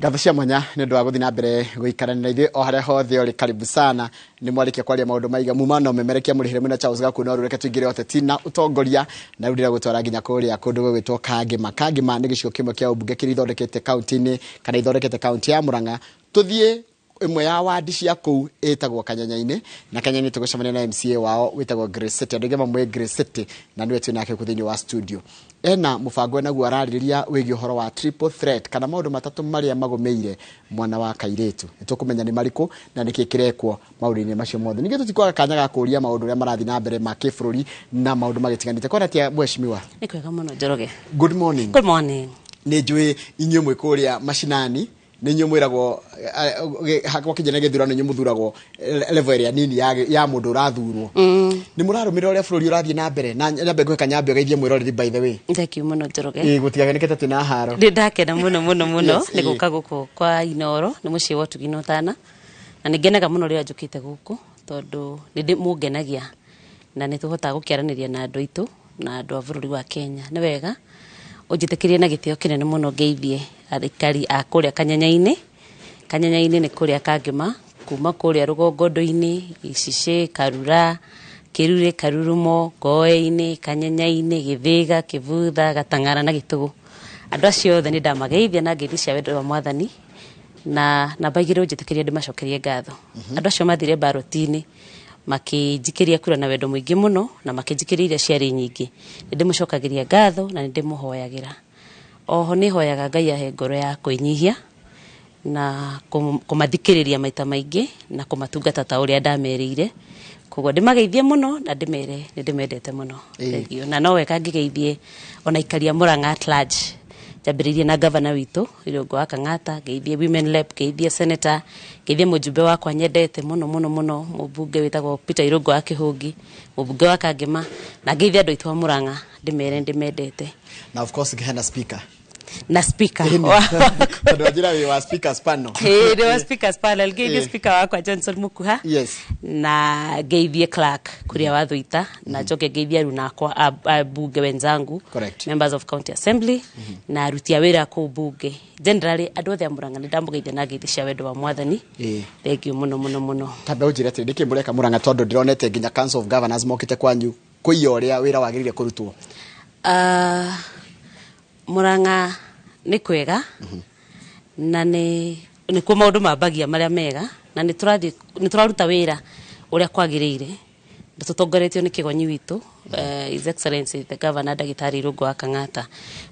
Ngatho cia mwanya nĩ ũndũ wa gũthiĩ na mbere gũikarania na ithuĩ o harĩa hothe ũrĩ. Karibu sana. Nĩ mwarĩkia kwaria maũndũ maiga muma no memerekia mũrĩhĩre mwĩna Charles Gakuo. No rĩu reke tũingĩre ũteti na ũtongoria, na rĩu ndĩragũtwara nginya kũrĩa kũndũ gũgwĩtwo Kangĩma. Kangĩma nĩ gĩcigo kĩmwe kĩa ũmbunge kĩrĩa ithondekete kaunti-inĩ kana ithondekete kaunti ya Murang'a. Tũthiĩ ĩmwe ya wandi cia kũu ĩtagwo Kanyanya-inĩ, na Kanyanya tũgũcemania na MCA wao wĩtagwo Grace City. Andũ aingĩ mamũĩ Grace City, na nĩwe twĩ nake gũkũ thĩinĩ wa studio. Ena mũbango enaguo ararĩrĩria wĩgiĩ ũhoro wa triple threat, kana maũndũ matatũ marĩa magũmĩire mwana wa kairĩtu. Nĩ tũkũmenya nĩ marĩkũ na nĩkĩ kĩrekwo maũndũ-inĩ macio mothe. Ningĩ tũtikwaga kanya ga kũria maũndũ ũrĩa marathiĩ na mbere ma kĩbũrũri na maũndũ magĩtiganĩte. Kwana atia, mheshimiwa? Nĩ kwega mũno, Njoroge. Good morning. Good morning. Nĩ njũĩ inyuĩ mwĩ kũrĩa macinani nĩ inyuĩ mwĩragwo gwakinya nĩ gĩthurano, inyuĩ mũthuragwo level ĩrĩa nini ya mũndũ ũrathurwo. Nĩ mũrarũmĩrĩra ũrĩa bũrũri ũrathiĩ na mbere? Na nyambe ngũhe kanyambe ũgeithie mwĩroreri, by the way. Thank you mũno, Njoroge. Ĩĩ, gũtigageneke twĩna haro. Ndĩ ndakena mũno mũno mũno nĩ gũka gũkũ kwa Inoro. Nĩ mũciĩ wa ũtugi na ũtana, na nĩ ngenaga mũno rĩrĩa njũkĩte gũkũ tondũ nĩ ndĩ mũngenagia na nĩ tũhotaga gũkĩaranĩria na andũ aitũ na andũ a bũrũri wa Kenya. Nĩ wega ũnjĩtĩkĩrie na gĩtĩo kĩnene mũno ngeithie aikari a kũrĩa Kanyanya-inĩ. Kanyanya-inĩ nĩ kũrĩa Kangĩma, kuma kũrĩa rũgongo-ndũ-inĩ, Gĩcicĩ, Karura, Kĩrurĩ, Karurumo, Ngoe-inĩ, Kanyanya-inĩ, Gĩthĩga, Kĩbutha, Gatang'ara na Gĩtũgũ. Andũ acio othe nĩ ndamageithia na ngeithi cia wendo wa Mwathani, na namba 2 ũnjĩtĩkĩrie ndĩmacokerie ngatho. Andũ acio mathire mbaroti-inĩ makĩnjikĩria kura na wendo mũingĩ mũno na makĩnjikĩria iria ciarĩ nyingĩ. Nĩ ndĩmũcokagĩria ngatho na nĩ ndĩmũhoyagĩra. Oho nĩ hoyaga Ngai ahe ngoro ya kwĩnyihia na kũmathikĩrĩria maita maingĩ na kũmatungata ta ũrĩa ndamerĩire. Koguo ndĩmageithie mũno na ndĩmere nĩ ndĩmendete mũno. Thank you. Na no wega ngĩgeithie ona aikari a Murang'a at large, njambĩrĩirie na gavana witũ Irũngũ wa Kang'ata, ngeithie women rep, ngeithie senator, ngeithie mũjumbe wakwa nyendete mũno mũno mũno, mũmbunge wĩtagwo Peter Irũngũ wa Kĩhũngi, mũmbunge wa Kangĩma, na ngeithie andũ aitũ a Murang'a, ndĩmere ndĩmendete. Na of course hena speaker. Na speaker. Tondũ wanjĩra wĩ wa speakers panel. Ĩĩ, nĩ wa speakers panel. Ngeithie speaker wakwa Johnson Mukuha na ngeithie clerk Kuria wa Thuita, na njoke ngeithie aruna akwa a bunge wenzangu, members of county assembly na aruti a wĩra kũu bunge generally. Andũ othe a Murang'a nĩ ndamũgeithia na ngeithi cia wendo wa Mwathani. Thank you mũno mũno mũno. Tambe ũnjĩre atĩrĩ, nĩkĩ mũreka Murang'a? Tondũ ndĩronete nginya Council of Governors mokĩte kwanyu kũiya ũrĩa wĩra wagĩrĩire kũrutwo. Murang'a nĩ kwega na nĩ nĩkuo maũndũ mambagia marĩa mega, na nĩ tũrathiĩ nĩ tũraruta wĩra ũrĩa kwagĩrĩire na tũtongoretio nĩ kĩgonyi witũ, His Excellency the Governor Ndagĩtarĩ Irũngũ wa Kang'ata.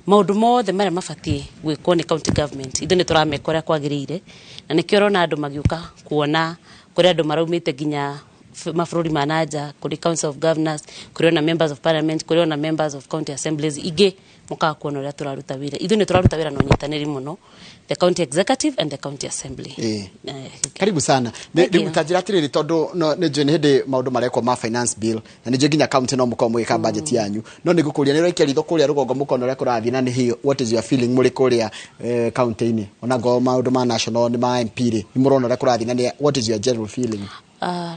Maũndũ mothe marĩa mabatiĩ gwĩkwo nĩ county government, ithuĩ nĩ tũrameka ũrĩa kwagĩrĩire, na nĩkĩo ũrona andũ magĩũka kuona kũrĩa andũ maraumĩte nginya mabũrũri ma nanja, kũrĩ Council of Governors, kũrĩ ona members of parliament, kũrĩ ona members of county assemblies ingĩ, mũkaga kuona ũrĩa tũraruta wĩra. Ithuĩ nĩ tũraruta wĩra na ũnyitanĩri mũno, the county executive and the county assembly. Karibu sana. Thank you. Rĩu ta njĩra atĩrĩrĩ, tondũ no nĩ njũĩ nĩ hĩndĩ maũndũ marekwo ma finance bill, na nĩ njũĩ nginya county no mũkorwo mũgĩka budget yanyu, no nĩ ngũkũria, nĩ ũraikia ritho kũrĩa rũgongo mũkona ũrĩa kũrathiĩ, na nĩ hihi what is your feeling mũrĩ kũrĩa county-inĩ, ona ngorwo maũndũ ma national nĩ ma MP rĩ, nĩ mũrona ũrĩa kũrathiĩ, na nĩ what is your general feeling?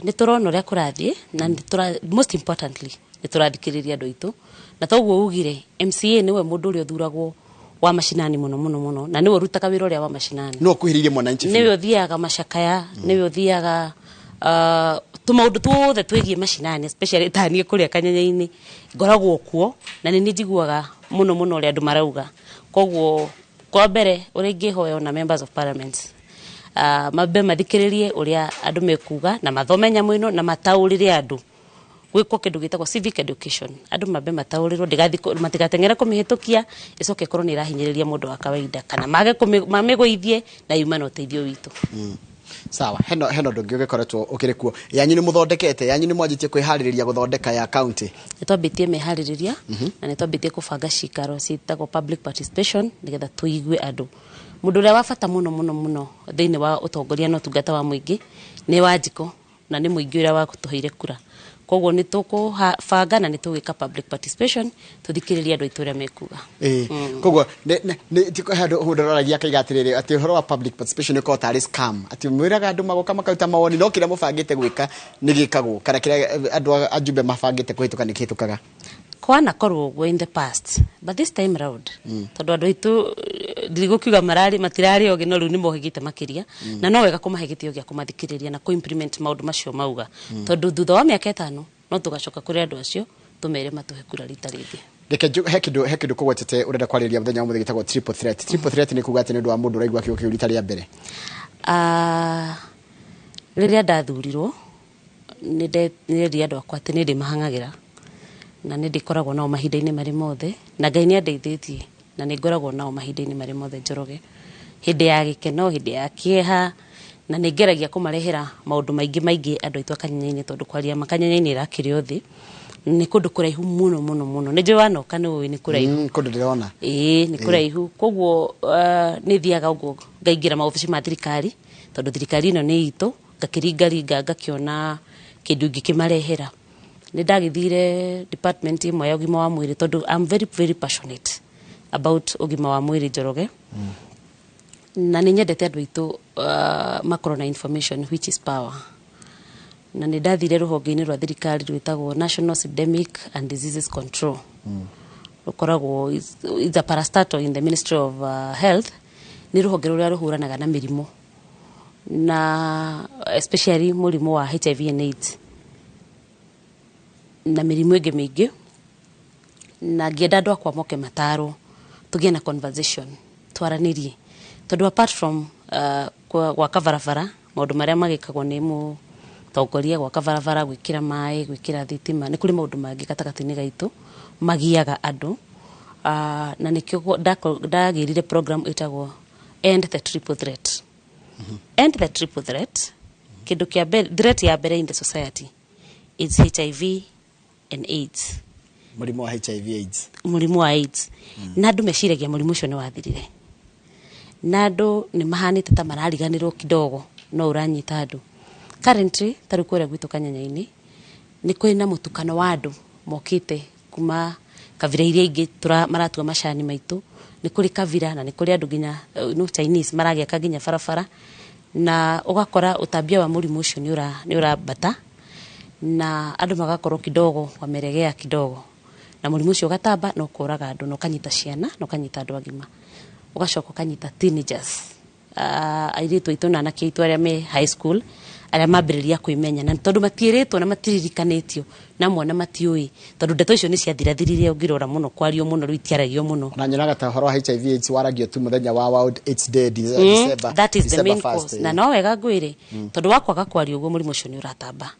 Nĩ tũrona ũrĩa kũrathiĩ na nĩ tũra, most importantly nĩ tũrathikĩrĩria andũ aitũ, na toguo ugire MCA nĩwe mũndũ ũrĩa ũthuragwo wa macinani mũno mũno mũno, na nĩwe ũrutaga wĩra ũrĩa wa macinani. No ũkuhĩrĩirie mwananchi biũ. Nĩwe ũthiaga macakaya, nĩwe ũthiaga tũmaũndũ tuothe twĩgiĩ macinani, especially ta niĩ kũrĩa Kanyanya-inĩ ngoragwo kuo, na nĩ niĩ njiguaga mũno mũno ũrĩa andũ marauga. Koguo kwa mbere ũrĩa ingĩhoya ona members of parliament, mambe mathikĩrĩrie ũrĩa andũ mekuga na mathome nyamũ ĩno na mataũrĩre andũ, gwĩkwo kĩndũ gĩtagwo civic education. Andũ mambe mataũrĩrwo ndĩgathi matigateng'ere kũmĩhĩtũkia ĩcoke ĩkorwo nĩ ĩrahinyĩrĩria mũndũ wa kawaida, kana mage mamĩgũithie na yuma na ũteithio witũ. Sawa, hena ũndũ ũngĩ ũgĩkoretwo ũkĩrĩ kuo. Yanyu nĩ mũthondekete yanyu, nĩ mwanjĩtie kwĩharĩrĩria gũthondeka ya county? Nĩ twambĩtie meharĩrĩria na nĩ twambĩtie kũbanga cikaro ciĩtagwo public participation, nĩgetha tũigue andũ. Mũndũ ũrĩa wa bata mũno mũno mũno thĩinĩ wa ũtongoria na ũtungata wa mũingĩ nĩ Wanjikũ, na nĩ mũingĩ ũrĩa watũheire kura. Koguo nĩ tũkũbanga na nĩ tũgwĩka public participation, tũthikĩrĩrie andũ aitũ ũrĩa mekuga. Ĩĩ, koguo nĩ ti handũ mũndũ aroragia akaiga atĩrĩrĩ, atĩ ũhoro wa public participation ũkoragwo tarĩ scam, atĩ mwĩraga andũ magoka makaruta mawoni, no kĩrĩa mũbangĩte gwĩka nĩ gĩkagwo, kana kĩrĩa andũ ajumbe mabangĩte kũhĩtũka nĩ kĩhĩtũkaga? Kwanakorwo ũguo in the past, but this time round, tondũ andũ aitũ Ndigũkiuga mararĩ matirarĩ ogĩ, no rĩu nĩ mohĩgĩte makĩria, na no wega kũmahe gĩtĩo gĩa kũmathikĩrĩria na kũ-implement maũndũ macio mauga, tondũ thutha wa mĩaka 5 no tũgacoka kũrĩ andũ acio tũmere matũhe kura rita rĩngĩ. Reke he kindu kũgwetete ũrenda kwarĩrĩria mũthenya wa mũthĩ gĩtagwo triple threat. Triple threat nĩ kuga atĩ nĩ ũndũ wa mũndũ ũraigua kiugo kĩu rita rĩa mbere. Ah, rĩrĩa ndathurirwo nĩ nderire andũ akwa atĩ nĩ ndĩmahang'agĩra na nĩ ndĩkoragwo nao mahinda-inĩ marĩ mothe, na Ngai nĩ andeithĩtie na nĩ ngoragwo nao mahinda-inĩ marĩ mothe, Njoroge, hĩndĩ ya gĩkeno, hĩndĩ ya kĩeha, na nĩ ngeragia kũmarehera maũndũ maingĩ maingĩ andũ aitũ a Kanyenya-inĩ, tondũ kwaria ma Kanyenya-inĩ ĩrakĩrĩ thĩ, nĩ kũndũ kũraihu mũno mũno mũno. Nĩ njũĩ wanoka nĩ ũĩ nĩ kũraihu. Kũndũ ndĩrona. Ĩĩ, nĩ kũraihu. Koguo nĩ thiaga ũguo ngaingĩra maobici ma thirikari, tondũ thirikari ĩno nĩ itũ, ngakĩringaringa ngakĩona kĩndũ ingĩkĩmarehera. Nĩ ndagĩthire department ĩmwe ya ũgima wa mwĩrĩ, tondũ I'm very very passionate about ũgima wa mwĩrĩ, Njoroge, na nĩ nyendete andũ aitũ makorwo na information, which is power. Na nĩ ndathire rũhonge-inĩ rwa thirikari rwĩtagwo National Epidemic and Diseases Control, rũkoragwo is a parastatal in the Ministry of Health. Nĩ rũhonge rũrĩa rũhũranaga na mĩrimũ, na especially mũrimũ wa HIV and AIDS na mĩrimũ ĩngĩ mĩingĩ, na ngĩenda andũ akwa moke matarwo, tũgĩe na conversation, twaranĩrie, tondũ apart from gwaka barabara, maũndũ marĩa magĩkagwo nĩ mũtongoria, gwaka barabara, gwĩkĩra maĩ, gwĩkĩra thitima, nĩ kũrĩ maũndũ mangĩ gatagatĩ-inĩ gaitũ magiaga andũ, na nĩkĩo ndagĩrire program ĩtagwo End the Triple Threat. End the Triple Threat, kĩndũ kĩa mbere, threat ya mbere in the society is HIV and AIDS. Mũrimũ wa HIV AIDS. Mũrimũ wa AIDS, na andũ meciragia mũrimũ ũcio nĩ wathirire, na andũ nĩ mahanĩte ta marariganĩrwo kidogo no ũranyita andũ currently. Ta rĩu kũrĩa gwitũ Kanyanya-inĩ nĩ kũrĩ na mũtukano wa andũ mokĩte kuma kabira iria ingĩ maratua macani maitũ. Nĩ kũrĩ kabira na nĩ kũrĩ andũ nginya no Chinese maragĩaka nginya barabara, na ũgakora ũtambia wa mũrimũ ũcio nĩ ũrambata, na andũ magakorwo kidogo wameregea kidogo, na mũrimũ ũcio ũgatamba na ũkoraga andũ, na ũkanyita ciana na ũkanyita andũ agima, ũgacoka ũkanyita teenagers, airĩtu aitũ na anake aitũ arĩa me high school, arĩa mambĩrĩria kwĩmenya, na tondũ matiĩrĩtwo na matiririkanĩtio na mwana matiũĩ, tondũ ndeto icio nĩ ciathirathirire. Ũngĩrora mũno, kwario mũno, rĩu itiaragio mũno. Na nyonaga ta ũhoro wa HIV AIDS waragio tu mũthenya wa World AIDS Day, December That is the December main 1st, cause. Na no wega ngwĩre, tondũ wa kwaga kwario ũguo, mũrimũ ũcio nĩ ũratamba.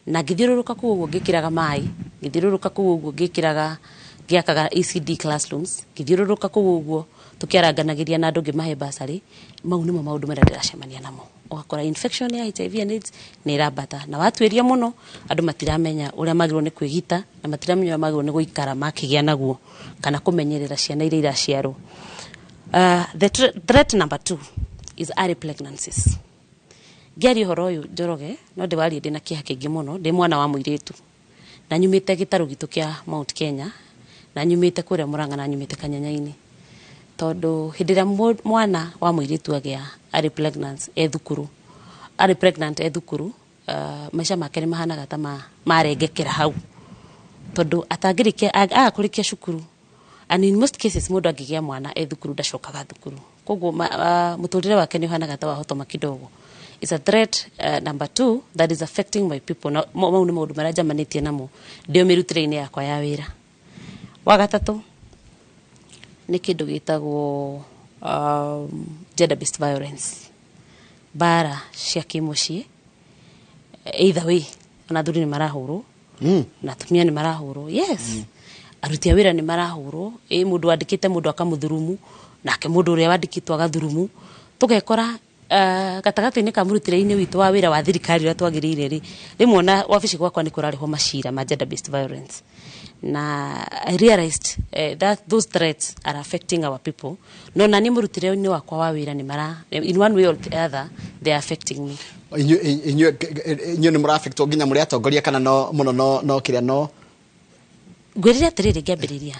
Na ngĩthiũrũrũka kũu ũguo ngĩkĩraga maĩ, ngĩthiũrũrũka kũu ũguo ngĩkĩraga, ngĩakaga ECD classrooms, ngĩthiũrũrũka kũu ũguo tũkĩaranganagĩria na andũ, ngĩmahe basarĩ. Mau nĩmo maũndũ marĩa ndĩracemania namo. Ũgakora infection ya HIV and AIDS nĩ ĩrambata, na watuĩria mũno andũ matiramenya ũrĩa magĩrĩirwo nĩ kwĩgita, na matiramenya ũrĩa magĩrĩirwo nĩ gũikara makĩgĩa naguo, kana kũmenyerera ciana iria iraciarwo. The threat number two is early pregnancies. Ngĩaria ũhoro ũyũ, Njoroge, no ndĩwarie ndĩna kĩeha kĩingĩ mũno. Ndĩ mwana wa mũirĩtu na nyumĩte gĩtarũ gitũ kĩa Mount Kenya, na nyumĩte kũrĩa Mũrang'a, na nyumĩte Kanyanya-inĩ, tondũ hĩndĩ ĩrĩa mwana wa mũirĩtu agĩa early pregnancy e thukuru, arĩ pregnant e thukuru, maica make nĩ mahanaga ta marengekera hau, tondũ atangĩrĩkia aga kũrĩkia cukuru, and in most cases mũndũ angĩgĩa mwana e thukuru ndacokaga thukuru. Koguo mũtũrĩre wake nĩ ũhanaga ta wahotoma kidogo. It's a threat number two that is affecting my people. Na mau nĩ maũndũ marĩa njamanĩtie namo ndĩo mĩrutĩre-inĩ yakwa ya wĩra. Wa gatatũ nĩ kĩndũ gĩtagwo gender based violence, mbara cia kĩmũciĩ. Either way, ona athuri nĩ marahũrwo na atumia nĩ marahũrwo, yes, aruti a wĩra nĩ marahũrwo. Ĩ mũndũ wandĩkĩte mũndũ akamũthurumu, nake mũndũ ũrĩa wandĩkĩtwo agathurumu. Tũgekora gatagatĩ-inĩ ka mũrutĩre-inĩ witũ wa wĩra wa thirikari ũrĩa twagĩrĩire rĩ, rĩmwe ona wabici gwakwa nĩ kũrarĩhwo macira ma gender based violence. Na I realized that those threats are affecting our people, no na niĩ mũrutĩre-inĩ wakwa wa wĩra nĩ mara, in one way or the other they are affecting me. Inyuĩ nĩ mũrafectwo nginya mũrĩ atongoria, kana no mũno no kĩrĩa no Ngwĩrire atĩrĩrĩ, ngĩambĩrĩria,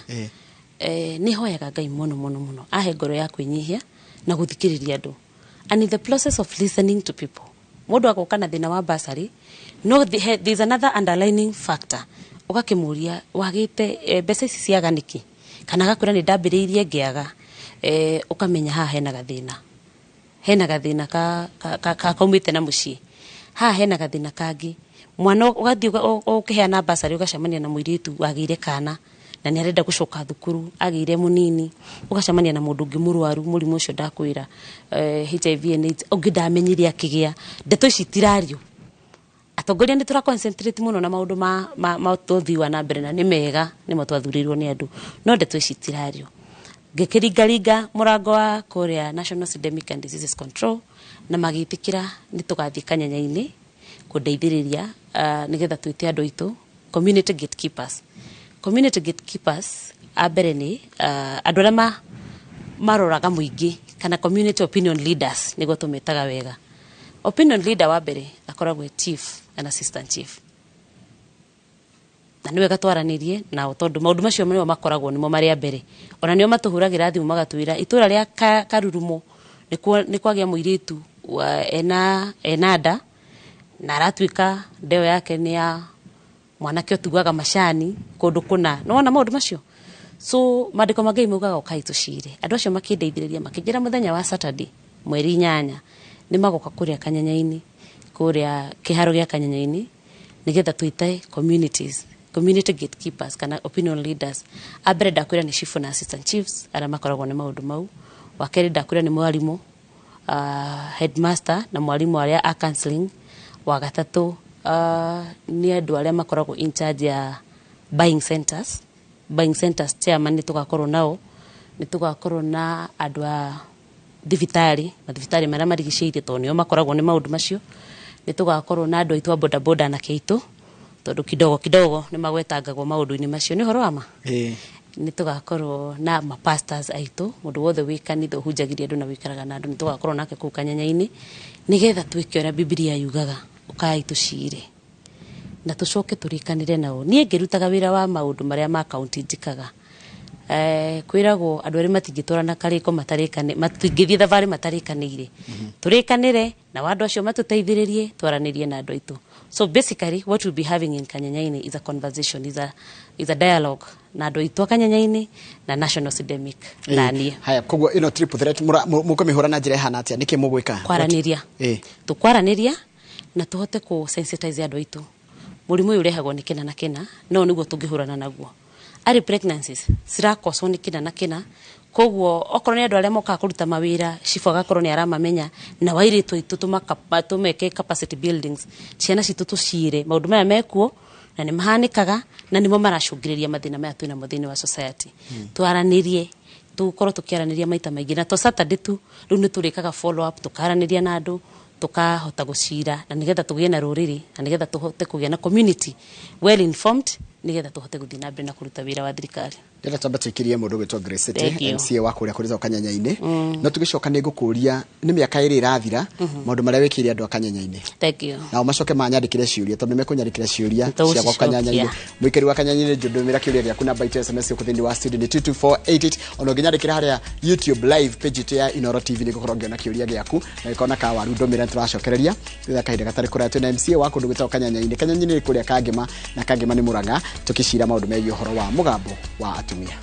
nĩ hoyaga Ngai mũno mũno mũno ahe ngoro ya kwĩnyihia na gũthikĩrĩria andũ, and in the process of listening to people, mũndũ agoka na thĩna wa basarĩ, no there's another underlining factor. Ũgakĩmũria wagĩte mbeca ici ciaga nĩkĩ, kana agakwĩra nĩ ndambĩrĩirie ngĩaga. Ũkamenya haha hena gathĩna, hena gathĩna ka kaumĩte na mũciĩ, haha hena gathĩna kangĩ. Mwana ũgathiĩ ũkĩheana basarĩ, ũgacemania na mũirĩtu wagĩire kana na nĩ arenda gũcoka thukuru, agĩire mũnini. Ũgacemania na mũndũ ũngĩ mũrwaru mũrimũ ũcio ndakwĩra, HIV and AIDS, ũngĩ ndamenyire akĩgĩa. Ndeto ici itirario. Atongoria nĩ tũra concentrate mũno na maũndũ ma ũthii wa na mbere, na nĩ mega, nĩmo twathurĩirwo nĩ andũ, no ndeto ici itirario. Ngĩkĩringaringa mũrango wa kũrĩa National Systemic and Diseases Control na magĩtĩkĩra nĩ tũgathiĩ Kanyanya-inĩ kũndeithĩrĩria, nĩgetha twĩte andũ aitũ community gatekeepers. Community gatekeepers a mbere nĩ andũ arĩa maroraga mũingĩ, kana community opinion leaders nĩguo tũmetaga wega. Opinion leader wa mbere akoragwo e chief and assistant chief, na nĩ wega twaranĩrie nao tondũ maũndũ macio nĩmo makoragwo nĩmo marĩa mbere. Ona nĩo matũhũragĩra thimũ magatwĩra itũra rĩa Karurumo nĩ kwagĩa mũirĩtu ena nda na aratuĩka ndeo yake nĩ ya mwanake ũtuaga macani kũndũ kũna. Nĩwona maũndũ macio? So maandĩko ma Ngai maugaga ũkai tũcire. Andũ acio makĩndeithĩrĩria, makĩnjĩra mũthenya wa Saturday mweri 8 nĩ magoka kũrĩa Kanyanya-inĩ, kũrĩa kĩharo gĩa Kanyanya-inĩ, nĩgetha twĩte communities, community gatekeepers kana opinion leaders. A mbere ndakwĩra nĩ chief na assistant chiefs arĩa makoragwo nĩ maũndũ mau. Wa kerĩ ndakwĩra nĩ mwarimũ, headmaster na mwarimũ arĩa a counseling. Wa gatatũ nĩ andũ arĩa makoragwo in charge ya buying centers, buying centers chairman nĩ tũgakorwo nao. Nĩ tũgakorwo na andũ a thibitarĩ, mathibitarĩ marĩa marigicĩirie, tondũ nĩo makoragwo nĩ maũndũ macio. Nĩ tũgakorwo na andũ aitũ a bodaboda, anake aitũ, tondũ kidogo kidogo nĩ magwetangagwo maũndũ-inĩ macio. Nĩ ũhoro wa ma. Nĩ tũgakorwo na mapastors aitũ, mũndũ wothe wĩ kanitha ũhunjagĩria andũ na wĩikaraga na andũ, nĩ tũgakorwo nake kũu Kanyanya-inĩ, nĩgetha twĩke ũrĩa Bibilia yugaga, ũkai tũcire na tũcoke tũrĩkanĩre nao. Niĩ ngĩrutaga wĩra wa maũndũ marĩa ma kaunti njĩkaga, kwĩragwo andũ arĩa matingĩtwarana karĩko matarĩkane, matingĩthiĩ thabarĩ matarĩkanĩire. Tũrĩkanĩre na andũ acio matũteithĩrĩrie, twaranĩrie na andũ aitũ. So basically what we'll be having in Kanyanya-inĩ is a conversation, is a dialogue na andũ aitũ a Kanyanya-inĩ na National Systemic na niĩ. Haya, koguo ĩno triple threat mũkũmĩhũra na njĩra ĩhana atĩa? Nĩkĩ mũgwĩka? Kwaranĩria. Tũkwaranĩria na tũhote kũ sensitize andũ aitũ. Mũrimũ ũyũ ũrehagwo nĩ kĩna na kĩna, no nĩguo tũngĩhũrana naguo. Early pregnancies cirakoswo nĩ kĩna na kĩna. Koguo okorwo nĩ andũ arĩa mokaga kũruta mawĩra, cibũ agakorwo nĩ aramamenya, na wairĩtu aitũ tũmeke capacity buildings, ciana citũ tũciĩre maũndũ maya mekuo na nĩ mahanĩkaga na nĩmo maracũngĩrĩria mathĩna maya twĩnamo thĩinĩ wa society. Twaranĩrie, tũkorwo tũkĩaranĩria maita maingĩ, na to Saturday tu, rĩu nĩ tũrĩkaga follow up, tũkaranĩria na andũ, tũkahota gũcira, na nĩgetha tũgĩe na rũrĩrĩ, na nĩgetha tũhote kũgĩa na community well informed, nĩgetha tũhote gũthiĩ na mbere na kũruta wĩra wa thirikari. Ndĩrenda twambe tũikĩrie mũndũ ũgwĩtwo Grace City, Thank you. MCA wa kũrĩa kũrĩtwo Kanyanya-inĩ. No tũgĩcoka nĩ ngũkũria nĩ mĩaka 2 ĩrathira, maũndũ marĩa wĩkĩire andũ a Kanyanya-inĩ. Thank you. Nao macoke manyandĩkĩre ciũria, tondũ nĩ mekũnyandĩkĩra ciũria Nĩtũgũcicokia. cia gwa Kanyanya-inĩ. Mũikari wa Kanyanya-inĩ, njũndũmĩra kĩũria gĩaku. Namba itũ ya SMS gũkũ thĩinĩ wa studio nĩ 22488. Ona ũngĩnyandĩkĩra harĩa YouTube live page itũ ya Inoro TV, nĩ ngũkorwo ngĩona kĩũria gĩaku na gĩkona ka waru ndũmĩra, nĩ tũracokereria thutha kahinda gatarĩ kũraya. Twĩna MCA wa kũndũ gwĩtagwo Kanyanya-inĩ. Kanyanya-inĩ nĩ kũrĩa Kangĩma, na Kangĩma nĩ Mũrang'a, tũkĩcira maũndũ megiĩ ũhoro wa mũgambo wa atumia.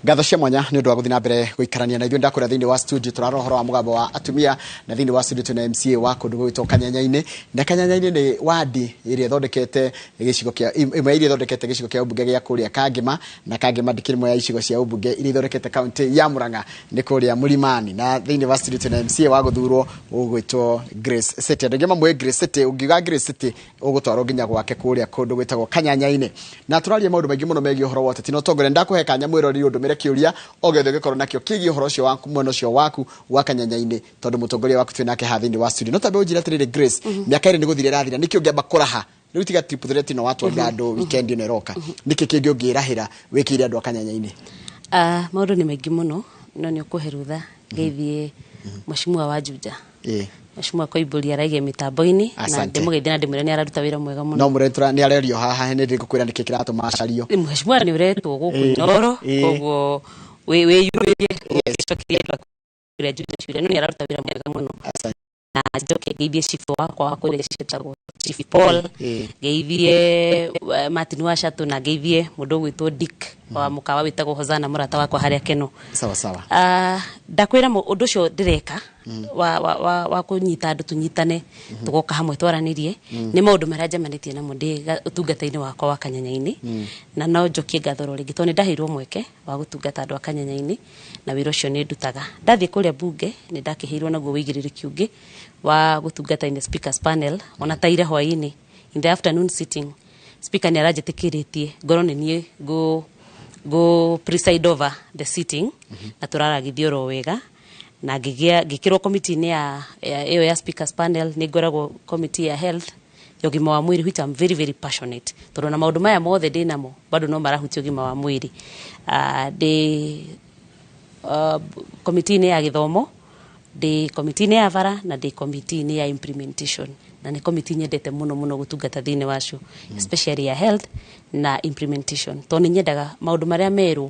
Ngatho cia mwanya nĩ ũndũ wa gũthiĩ na mbere gũikarania na ithuĩ. Ndakwĩra thĩinĩ wa studio tũrarora ũhoro wa mũgambo wa atumia, na thĩinĩ wa studio twĩna MCA wa kũndũ gwĩtwo Kanyanya-inĩ, na Kanyanya-inĩ nĩ wadi ĩrĩa ĩthondekete gĩcigo kĩa ĩmwe ya iria ĩthondekete gĩcigo kĩa ũmbunge gĩa kũrĩa Kangĩma, na Kangĩma ndĩkĩrĩ ĩmwe ya icigo cia ũmbunge iria ithondekete kaunti ya Murang'a, nĩ kũrĩa Mũlimani. Na thĩinĩ wa studio twĩna MCA wa gũthurwo ũgwĩtwo Grace City. Andũ aingĩ mamũĩ Grace City. Ũngiuga Grace City ũgũtwarwo nginya gwake kũrĩa kũndũ gwĩtagwo Kanyanya-inĩ, na tũraria maũndũ maingĩ mũno megiĩ ũhoro wa ũteti na ũtongoria. Ndakũhe kanya mwĩroreri ũndũmĩre kĩũria o gĩothe ũngĩkorwo nakĩo kĩgiĩ ũhoro ũcio waku, mwena ũcio waku wa Kanyanya-inĩ, tondũ mũtongoria waku twĩ nake haha thĩinĩ wa studio. No tambe ũnjĩre atĩrĩrĩ Grace, mĩaka 2 nĩ gũthira ĩrathira, nĩkĩ ũngĩamba kũraha rĩu tiga triple threat ĩno watwarire andũ weekend ĩno ĩroka? Nĩkĩ kĩngĩ ũngĩrahĩra wĩkĩire andũ a Kanyanya-inĩ? Maũndũ nĩ maingĩ mũno, no nĩ ũkũhe rũtha ngeithie Mheshimiwa wa Juja, Mheshimiwa Koimbũri, araige mĩtambo-inĩ na Asante. ndĩmũgeithie na ndĩmwĩre nĩ araruta wĩra mwega mũno. No mũretũra nĩ arerio haha, nĩ ndĩgũkwĩra nĩkĩ kĩratũma acario. Mheshimiwa, nĩ ũretwo gũkũ Inooro, koguo wĩyumĩrie ũgĩcokeria andũ aku. Ũrĩa njũria ciũria, no nĩ araruta wĩra mwega mũno. Asante. Na njoke ngeithie chifu wakwa wa kũrĩa ciĩtagwo Chief Paul, ngeithie Martin wa Chateau, na ngeithie mũndũ ũgwĩtwo Dick wa mũkawa wĩtagwo Hosana, mũrata wakwa harĩa Keno. Sawa sawa. Ndakwĩra ũndũ ũcio ndĩreka wa kũnyita andũ, tũnyitane, tũgoka hamwe, twaranĩrie, nĩ maũndũ marĩa njemanĩtie namo ndĩ ũtungata-inĩ wakwa wa Kanyanya-inĩ. Na no njokie ngatho ro rĩngĩ tondũ nĩ ndaheirwo mweke wa gũtungata andũ a Kanyanya-inĩ, na wĩra ũcio nĩ ndutaga. Ndathiĩ kũrĩa bunge nĩ ndakĩheirwo naguo wĩigĩrĩrĩki ũngĩ wa gũtungata in the speakers panel. Ona ta ira hwaĩ-inĩ, in the afternoon sitting, speaker nĩ aranjĩtĩkĩrĩtie ngorwo nĩ niĩ ngũ preside over the sitting, na tũraragithio oro wega, na ngĩgĩa ngĩkĩrwo committee-inĩ ya ĩyo ya speakers panel. Nĩ ngoragwo committee ya health, ya ũgima wa mwĩrĩ, which I'm very very passionate, tondũ na maũndũ maya mothe ndĩ namo bado no marahutia ũgima wa mwĩrĩ. Ndĩ committee-inĩ ya gĩthomo, ndĩ committee-inĩ ya bara, na ndĩ committee-inĩ ya implementation, na nĩ committee nyendete mũno mũno gũtungata thĩinĩ wacio, especially ya health na implementation, tondũ nĩ nyendaga maũndũ marĩa merũ.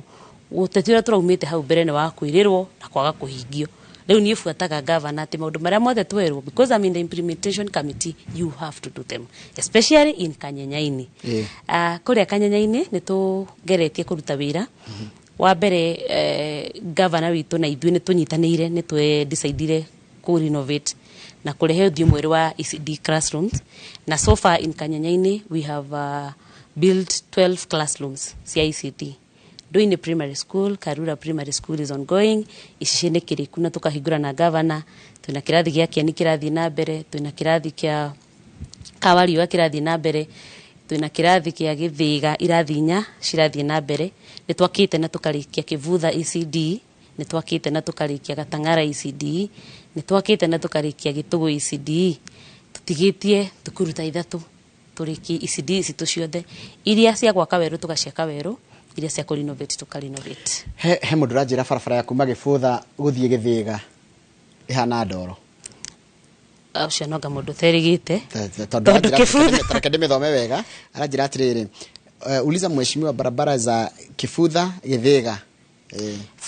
Ũteti ũrĩa tũraumĩte hau mbere nĩ wa kwĩrĩrwo na kwaga kũhingio. Rĩu niĩ buataga gavana atĩ maũndũ marĩa mothe twerwo, because I'm in the implementation committee, you have to do them, especially in Kanyenyaini. Kũrĩa Kanyenyaini nĩ tũgeretie kũruta wĩra wa mbere. Gavana witũ na ithuĩ nĩ tũnyitanĩire, nĩ twe-decidire kũ renovate na kũrehe ũthiũ mwerũ wa ECD classrooms, na so far in Kanyenyaini we have built 12 classrooms cia ECD. Nduini Primary School, Karura Primary School is ongoing, Icici nĩ kĩrĩku na tũkahingũra na gavana. Twĩna kĩrathi gĩa Kĩeni kĩrathiĩ na mbere, twĩna kĩrathi kĩa Kawariũa kĩrathiĩ na mbere, twĩna kĩrathi kĩa Gĩthĩga, irathi 4 cirathiĩ na mbere. Nĩ twakĩte na tũkarĩkia Kĩbutha ECD, nĩ twakĩte na tũkarĩkia Gatang'ara ECD, nĩ twakĩte na tũkarĩkia Gĩtũgũ ECD. Tũtigĩtie thukuru ta ithatũ tũrĩkie ECD citũ ciothe. Iria cia gwaka werũ tũgaciaka werũ, iria cia kũ renovate tũka renovate. He mũndũ ũranjĩra barabara ya kuma Gĩbũtha gũthiĩ Gĩthĩga ĩhana ndoro. Ũcio nonga mũndũ ũterĩgĩte. Tondũ Tondũ aranjĩra- Kĩbutha- Reke ndĩmĩthome wega. Aranjĩra atĩrĩrĩ, uliza mheshimiwa barabara za Kibutha Gĩthĩga.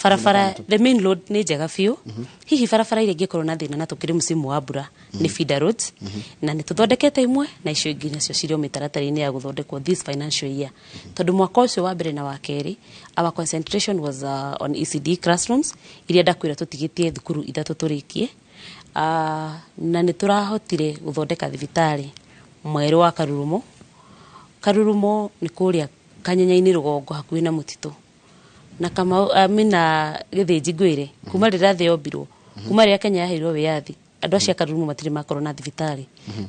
Barabara, the main road nĩ njega biũ. Hihi barabara iria ingĩkorwo na thĩna, na tũkĩrĩ msimu wa mbura, nĩ feeder roads, na nĩ tũthondekete imwe, na icio ingĩ nacio cirĩ o mĩtaratara-inĩ ya gũthondekwo this financial year, tondũ mwaka ũcio wa mbere na wa kerĩ our concentration was on ECD classrooms iria ndakwĩra tũtigĩtie thukuru ithatũ tũrĩkie. Na nĩ tũrahotire gũthondeka thibitarĩ mwerũ wa Karurumo. Karurumo nĩ kũrĩa Kanyenya-inĩ rũgongo, hakuhĩ na mũtitũ na Kamau mina Gĩthĩnji. Ngwĩre, kuma rĩrĩa thĩ yombirwo, kuma rĩrĩa Kenya yaheirwo wĩyathi, andũ acio a Karurumo matirĩ makorwo na thibitarĩ.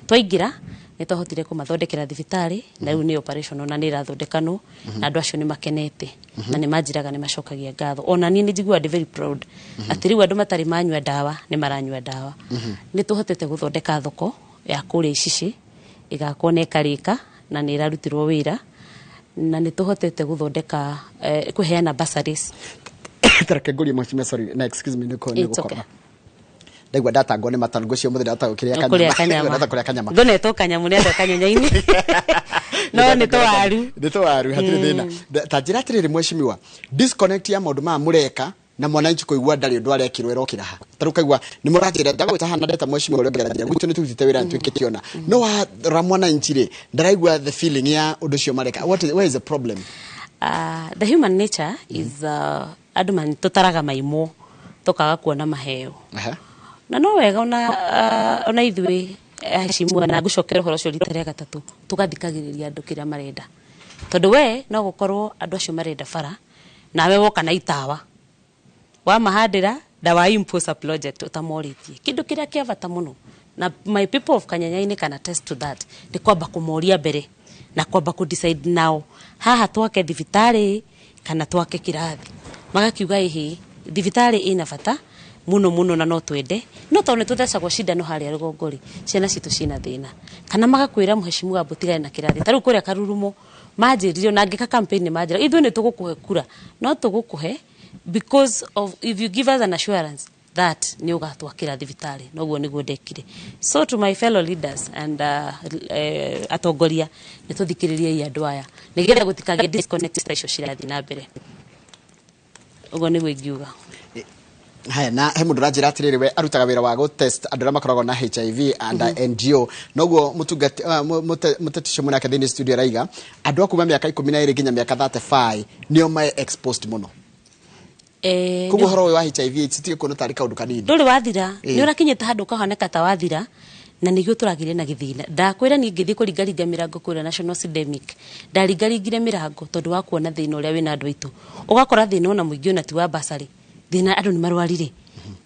Twaingĩra nĩ twahotire kũmathondekera thibitarĩ, na rĩu nĩ operational na nĩ ĩrathondekanwo, na andũ acio nĩ makenete na nĩ manjĩraga nĩ macokagia ngatho. Ona niĩ nĩ njiguaga ndĩ very proud atĩ rĩu andũ matarĩ manyua ndawa nĩ maranyua ndawa. Nĩ tũhotete gũthondeka thoko ya kũrĩa Icici, ĩgakwo na ĩkarĩka na nĩ ĩrarutirwo wĩra, na nĩ tũhotete gũthondeka kũheana bursaries. Tareke ngũrie mheshimiwa, sorry na excuse me, nĩ It's okay. gũkorora ndaigua ndatangwo nĩ matano ngũcio mũthĩ ndahota gũkĩrĩa. Kũrĩa kanyama. Ndahota kũrĩa kanyama. Ngonetwo kanyamũ nĩ andũ a Kanyenya-inĩ, no nĩ tũwaru. Nĩ tũwaru, hatirĩ thĩna. Ta njĩra atĩrĩrĩ mheshimiwa, disconnect ya maũndũ maya mũreka na mwananchi kũigua ndarĩ ũndũ arekirwo ĩrokĩra ha? Ta rĩu kaigua nĩ mũranjĩra ndagwĩta hana ndeta mheshimiwa ũrĩa ũngĩ aranjĩra gwitũ nĩ tũrutĩte wĩra, nĩ twĩkĩte ona no warora mwananchi rĩ, ndaraigua the feeling ya ũndũ ũcio mareka. Where is the problem? The human nature is andũ tũtaraga maimũ tũkaga kuona maheo. Na no wega ona ithuĩ aheshimiwa, na ngũcokera ũhoro ũcio rita rĩa gatatũ, tũgathikagĩrĩria andũ kĩrĩa marenda, tondũ we no gũkorwo andũ acio marenda bara, nawe woka na itawa wamahandĩra na wa impose a project ũtamorĩtie. Kĩndũ kĩrĩa kĩa bata mũno, na my people of Kanyanya-inĩ can attest to that, nĩ kwamba kũmoria mbere na kwamba kũ decide nao, haha twake thibitarĩ kana twake kĩrathi? Magakiuga ĩhĩ, thibitarĩ ĩna bata mũno mũno na no twende, no tondũ nĩ tũthecagwo cindano harĩa rũgongo rĩ, ciana citũ ciĩna thĩna. Kana magakwĩra, mheshimiwa, mbũtigane na kĩrathi. Ta rĩu kũrĩa Karurumo manjĩrire, ona ngĩka campaign nĩ manjĩra, ithuĩ nĩ tũgũkũhe kura, no tũgũkũhe because of if you give us an assurance that nĩ ũgatwakĩra thibitarĩ. Noguo nĩguo ndekire. So to my fellow leaders and atongoria, nĩ tũthikĩrĩriei andũ aya nĩgetha gũtikagĩe disconnect ta icio cirathiĩ na mbere. Ũguo nĩguo ingiuga. Haya, na he mundu ranjira atiriri, we arutaga wira wa go test andu aria makoragwo na HIV and NGO, noguo mutungati muteti ucio mwinake thiini studio araiga andu a kuma miaka 12 nginya miaka 35 nio mae exposed muno. Koguo horo wa HIV AIDS ti kuona tari kaundu kanini. Ndũrĩ wathira, nĩ ũrakinyĩte handũ ũkahoneka ta wathira, na nĩguo tũragire na gĩthina. Ndakwĩra niĩ ngĩthiĩ kũringaringa mĩrango kũrĩa National Academic, ndaringaringire mĩrango tondũ wa kuona thĩna ũrĩa wĩna andũ aitũ. Ũgakora thĩna ona mũingĩ ona ti wa basarĩ, thĩna andũ nĩ marwarire.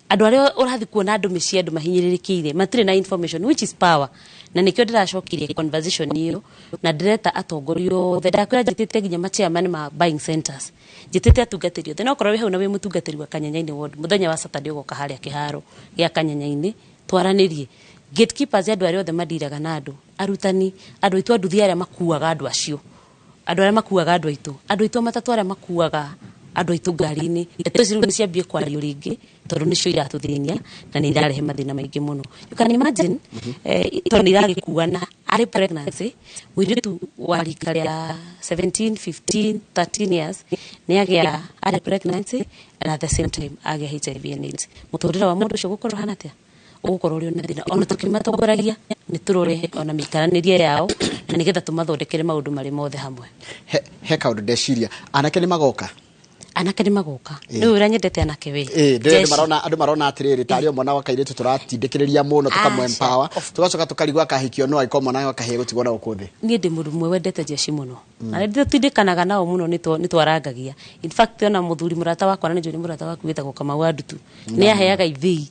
Andũ arĩa ũrathiĩ kuona andũ mĩciĩ, andũ mahinyĩrĩrĩkĩire, matirĩ na information, which is power. Na nĩkĩo ndĩracokirie conversation ĩyo na ndĩreta atongoria othe. Ndakwĩra njĩtĩte nginya ma-chairman ma buying centers, njĩtĩte atungatĩri othe. No okorwo wĩ hau na wĩ mũtungatĩri wa Kanyanyainĩ ward, mũthenya wa Saturday ũgoka harĩa kĩharo gĩa Kanyanyainĩ twaranĩrie. Gatekeepers, andũ arĩa othe mandiraga na andũ, arutani, andũ aitũ a nduthi arĩa makuaga andũ acio, andũ arĩa makuaga andũ aitũ, andũ aitũ a matatũ arĩa makuaga andũ aitũ ngari-inĩ. Ndeto ici rĩu nĩ ciambie kwario rĩngĩ tondũ nĩcio iratũthĩnia na nĩ irarehe mathĩna maingĩ mũno. You can imagine, tondũ nĩ iragĩkuana arĩ pregnancy, mũirĩtu wa rika rĩa 17, 15, 13 years nĩ agĩa arĩ pregnancy and at the same time agĩa HIV and AIDS. Mũtũrĩre wa mũndũ ũcio ũgũkorwo ũhana atĩa? Ũgũkorwo ũrĩ na thĩna. Ona tũkĩmatongoragia nĩ tũrore ona mĩikaranĩrie yao na nĩgetha tũmathondekere maũndũ marĩ mothe hamwe. He kaundu ndeciria, anake nĩ magoka. Anake nĩ magoka. Nĩ ũrĩa nyendete anake we. Ndĩrĩ marona andũ marona atiriri tari o mwana wa kairĩtu tũratindĩkĩrĩria mũno, tũkamũ empower, tũgacoka tũkarigwo akahikio no angĩkorwo mwana wa kahĩĩ gũtigwo na gũkũ thĩ. Niĩ ndĩ mũndũ ũmwe wendete jeshi mũno na nĩ tũtindĩkanaga nao mũno, nĩ twarangagia. In fact, ona mũthuri mũrata wakwa, na nĩ njũĩ nĩ mũrata waku, wĩtagwo Kamau wa Ndutu, nĩ aheaga ithĩi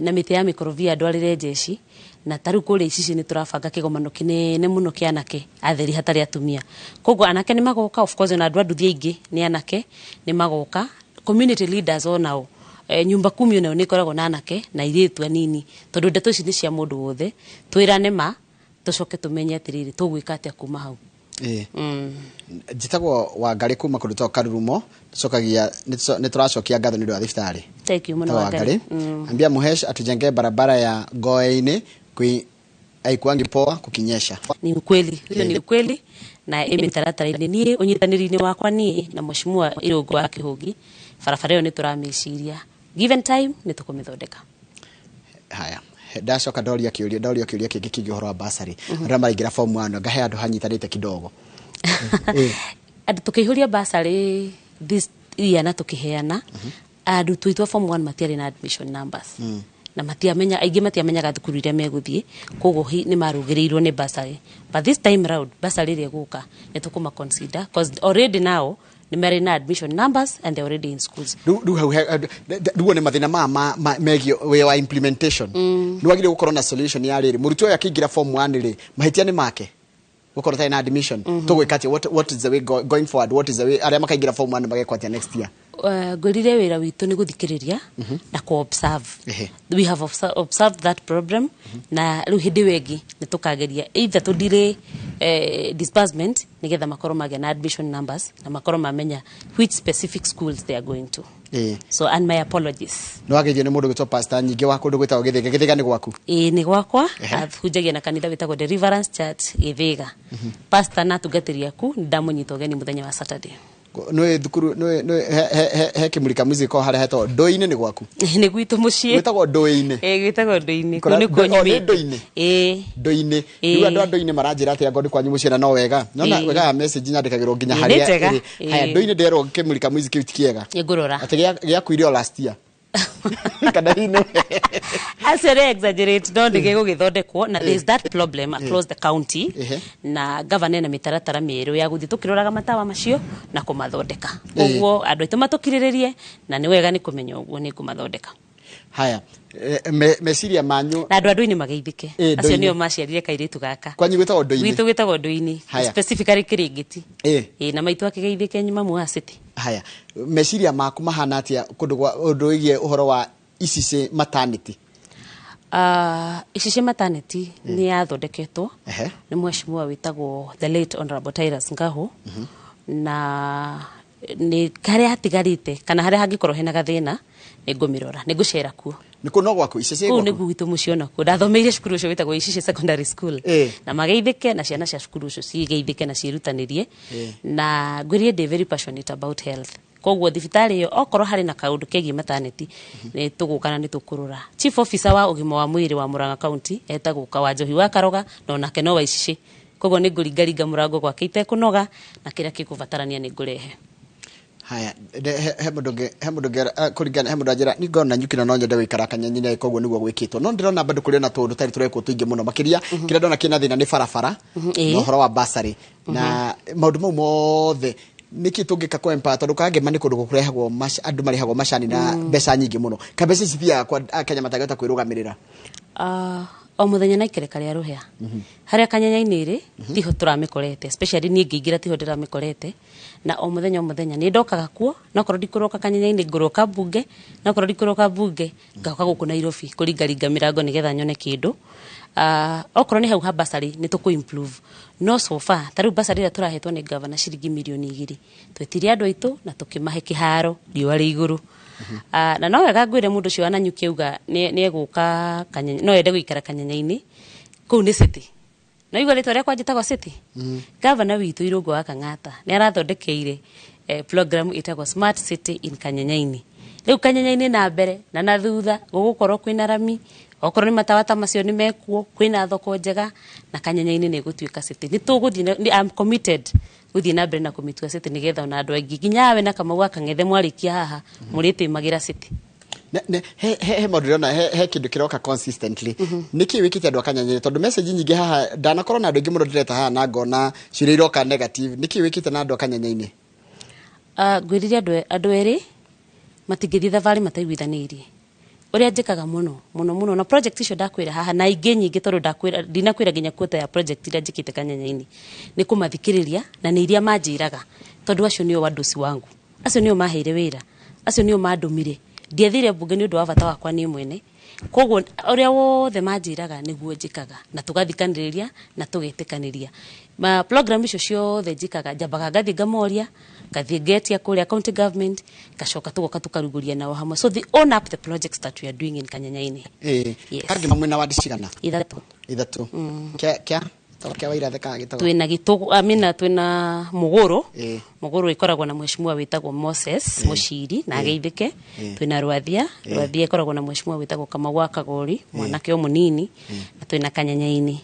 na mĩtĩ ya mĩkorobia ndwarĩre jeshi. Na ta rĩu kũrĩa Icici nĩ tũrabanga kĩgomano kĩnene mũno kĩa anake atheri hatarĩ atumia. Koguo anake nĩ magoka, of course, ona andũ a nduthi aingĩ nĩ anake nĩ magoka. Community leaders onao, nyumba kumi onayo nĩ ĩkoragwo na anake na airĩtu anini, tondũ ndeto ici nĩ cia mũndũ wothe. Twĩrane ma tũcoke tũmenye atĩrĩrĩ, tũgwĩka atĩa kuma hau. Njĩtagwo Wangarĩ kuma kũndũ ta Karurumo, tũcokagia nĩ tũracokia ngatho nĩ ũndũ wa thibitarĩ. Thank you mũno. Tagwo Wangarĩ. Ambia Muhesh atujengee barabara ya Ngoe-inĩ kui haikuangi poa kukinyesha. Ni ukweli hiyo, ni ukweli na ĩ mĩtaratara-inĩ. Niĩ ũnyitanĩri-inĩ wakwa niĩ na mheshimiwa Irũngũ wa Kĩhũngi, barabara ĩyo nĩ tũramĩciria, given time nĩ tũkũmĩthondeka. Haya, ndacoka ndoria kĩũria kĩngĩ kĩgiĩ ũhoro wa basarĩ, andũ arĩa maraingĩra form 1, ngahe andũ hanyitanĩte kidogo. Andũ tũkĩihũria basarĩ this year na tũkĩheana, arutwo aitũ a form 1 matiarĩ na admission numbers na matiamenya, aingĩ matiamenyaga thukuru iria megũthiĩ, koguo nĩ marũgĩrĩirwo nĩ bursary. But this time round, bursary ĩrĩa ĩgũka nĩ tũkũma consider, cause already now nĩ marĩ na admission numbers and they're already in schools. Rĩu hau rĩu nĩ mathĩna megiĩ wĩ wa implementation. Nĩ wagĩrĩirwo gũkorwo na solution ya rĩrĩ, mũrutwo ũyũ akĩingĩra form 1 rĩ, mahĩtia nĩ make gũkorwo atarĩ na admission, tũgwĩka atĩa? What is the way going forward? What is the way arĩa makaingĩra form 1 magekwo atĩa next year? Ngwĩrire wĩra witũ nĩ gũthikĩrĩria na ku-observe. We have observed that problem, na rĩu hĩndĩ ĩyo ĩngĩ nĩ tũkageria either tũdire disbursement nĩgetha makorwo magĩa na admission numbers na makorwo mamenya which specific schools they are going to. So, and my apologies. Nĩ wageithio nĩ mũndũ gwĩtwo pastor nyingĩ wa kũndũ gwĩtagwo Gĩthĩga. Gĩthĩga nĩ gwaku? Ĩĩ, nĩ gwakwa. Ahunjagia na kanitha wĩtagwo Deliverance Church Gĩthĩga. Pastor na atungatĩri aku nĩ ndamũnyita ũgeni mũthenya wa Saturday. Nĩ thukuru nĩ he kĩmurika music harĩa hetagwo Ndũĩ-inĩ, nĩ gwaku? Nĩ gwitũ mũciĩ. Gwĩtagwo Ndũĩ-inĩ? Ĩĩ, gwĩtagwo Ndũĩ-inĩ. Kũu nĩkuo o, nĩ nyumĩte. Ndũĩ-inĩ? Ĩĩ. Ndũĩ-inĩ. Ĩĩ. Rĩu andũ a Ndũĩ-inĩ maranjĩra atĩ angorwo nĩ kwanyu mũciĩ na no wega nona wega ya message nyandĩkagĩrwo nginya Ĩĩ, harĩa nĩ njega. ĩrĩ. Haya, Ndũĩ-inĩ nderwo kĩmurika music kĩu ti kĩega. Nĩngũrora. Atĩ gĩakuire o last year kana hihi nĩ Acio nĩ exaggerate, no nĩ gĩgũgĩthondekwo na there is that problem across the county. Na governor ena mĩtaratara mĩerũ ya gũthiĩ tũkĩroraga matawa macio na kũmathondeka. Koguo andũ aitũ matũkirĩrĩrie, na nĩ wega nĩ kũmenya ũguo nĩ ngũmathondeka. Haya, meciria manyu. Na andũ a Ndũĩ-inĩ mageithĩke. Acio Ndũĩ-inĩ. Nĩo maciarire kairĩtu gaka. Kwanyu gwĩtagwo Ndũĩ-inĩ? Gwitũ gwĩtagwo Ndũĩ-inĩ. Haya. Specifically Kĩrĩngĩti. Ĩĩ, na maitũ akĩgeithĩke, mamu wa city. Haya, meciria maku mahana atĩa kũndũ kwa ũndũ wĩgiĩ ũhoro wa Icici maternity? Icici maternity nĩ yathondeketwo nĩ mheshimiwa wĩtagwo the late Honorable Tyrus Ngahu, na nĩ harĩa hatigarĩte kana harĩa hangĩkorwo hena gathĩna nĩ ngũmĩrora, nĩ ngũcera kuo. Nĩ kũ no gwaku Icici? Kũu gwaku? Nĩguo gwitũ mũciĩ onakuo. Ndathomeire cukuru ũcio wĩtagwo Icici Secondary School. Na mageithĩke na ciana cia cukuru ũcio cigeithĩke na ciĩrutanĩrie. Na ngwĩrie ndĩ very passionate about health. Koguo thibitarĩ ĩyo okorwo harĩ na kaũndũ kegiĩ maternity, nĩ tũgũka na nĩ tũkũrora. Chief officer wa ũgima wa mwĩrĩ wa Murang'a County etagwo Kawanjohi wa Karoga, na onake no wa Icicĩ, koguo nĩ ngũringaringa mũrango gwake itekũnoga, na kĩrĩa gĩkũbatarania nĩ ngũrehe. Haya, he mũndũ ũngĩ, he mũndũ ũngĩ kũringana, he mũndũ anjĩra nĩ ngona nyuki na no nyende gũikara Kanyanya-inĩ, koguo nĩguo gwĩkĩtwo, no ndĩrona bado kũrĩ na tũũndũ tũtarĩ tũrekwo tũingĩ mũno, makĩria kĩrĩa ndona kĩna thĩna nĩ barabara na ũhoro wa basarĩ na maũndũ mau mothe. Nĩkĩ tũngĩka kũ empower? Tondũ Kangema nĩ kũndũ kũrehagwo andũ marĩhagwo macani na mbeca nyingĩ mũno, ka mbeca ici cithiaga kwa Akenya matangĩhota kwĩrũgamĩrĩra. O mũthenya na ikereka rĩa rũhĩa harĩa Kanyanya-inĩ rĩ, tiho tũramĩkorete, especially niĩ ngĩingĩra tiho ndĩramĩkorete, na o mũthenya o mũthenya nĩ ndokaga kuo, na okorwo ndikũroka Kanyanya-inĩ ngũroka mbunge, na okorwo ndikũroka mbunge ngaũka gũkũ Nairobi kũringaringa mĩrango nĩgetha nyone kĩndũ. Okorwo nĩ hau ha basarĩ nĩ tũkũ improve, no so far ta rĩu basarĩ ĩrĩa tũrahetwo nĩ gavana ciringi 2 mirioni, twetire andũ aitũ na tũkĩmahe kĩharo riũa rĩ igũrũ. Na no wega ngwĩre mũndũ ũcio wa Nanyuki auga nĩ egũka Kanyanya, no ende gũikara Kanyanya-inĩ kũu nĩ city, no igua rĩtwa rĩakwa njĩtagwo city. Gavana witũ Irũngũ wa Kang'ata nĩ arathondekeire program ĩtagwo Smart City in Kanyanya-inĩ. Rĩu Kanyanya-inĩ na mbere na thutha gũgũkorwo kwĩna rami, okorwo nĩ matawa ta macio nĩ mekuo, kwĩna thoko njega, na Kanyanya-inĩ nĩ ĩgũtuĩka city. Nĩ tũgũthiĩ I'm committed gũthiĩ na mbere na kũmĩtua city, nĩgetha ona andũ aingĩ nginya awe na Kamau wa Kang'ethe mwarĩkia haha mũrĩtĩmagĩra city. He maũndũ ndĩrona, he kĩndũ kĩroka consistently. Nĩ kĩ wĩkĩte andũ a Kanyanya? Tondũ message nyingĩ haha ndanakorwo na andũ aingĩ mũno ndĩreta haha na ngona ciũria iroka negative. Nĩ kĩ wĩkĩte na andũ a Kanyanya-inĩ? Ngwĩrire andũ erĩ matingĩthiĩ thabarĩ mataiguithanĩirie. Ũrĩa njĩkaga mũno mũno mũno na project icio ndakwĩra haha na ingĩ nyingĩ, tondũ ndakwĩra ndinakwĩra nginya quota ya project iria njĩkĩte Kanyanya-inĩ, nĩ kũmathikĩrĩria na nĩ iria manjĩraga, tondũ acio nĩo wadosi wangu, acio nĩo maheire wĩra, acio nĩo mandũmire. Ndiethire mbunge nĩ ũndũ wa bata wakwa niĩ mwene, koguo ũrĩa wothe manjĩraga nĩguo njĩkaga, na tũgathikanĩrĩria na tũgetĩkanĩria. Ma program icio ciothe njĩkaga, njambaga ngathiĩ ngamoria, ngathiĩ ngetia kũrĩa county government, ngacoka tũgoka tũkarugũria nao hamwe, so they own up the projects that we are doing in Kanyanya-inĩ. Yes. Kangema mwĩna wadi cigana? 3. 3. Kĩa Wairathe kana gĩtagwo? Twĩna gĩtũ amina, twĩna Mũgũrũ. Mũgũrũ ĩkoragwo na mheshimiwa wĩtagwo Moses Mũciri na ageithĩke. Twĩna Rwathia. Rwathia ĩkoragwo na mheshimiwa wĩtagwo Kamau wa Kagori, mwanake o mũnini, na twĩna Kanyanya-inĩ.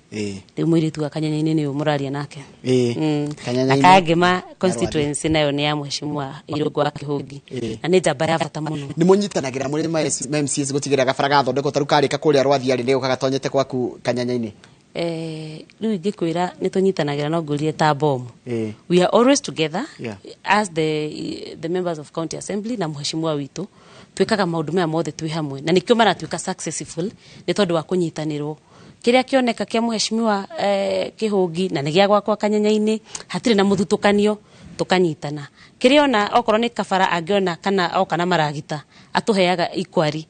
Rĩu mũirĩtu wa Kanyanya-inĩ nĩwe mũraria nake. Na Kanyanya-inĩ Kangema na constituency nayo nĩ ya mheshimiwa Irũngũ wa Kĩhũngi, na nĩ njamba ya bata mũno. Nĩ mũnyitanagĩra mũrĩ ma MCAs gũtigĩrĩra gabara gathondekwo? Ta rĩu karĩka kũrĩa Rwathia rĩ, nĩ gatonyete gwaku Kanyanya-inĩ? Rĩu ingĩkwĩra nĩ tũnyitanagĩra, no ngũrie ta bomu. We are always together as the members of county assembly na mheshimiwa witũ. Twĩkaga maũndũ maya mothe twĩ hamwe, na nĩkĩo maratuĩka successful, nĩ tondũ wa kũnyitanĩrwo. Kĩrĩa kĩoneka kĩa mheshimiwa Kĩhũngi na nĩ gĩa gwakwa Kanyanya-inĩ, hatirĩ na mũthutũkanio, tũkanyitana. Kĩrĩa ona okorwo nĩ kabara angĩona kana oka na maragita atũheaga ikwari,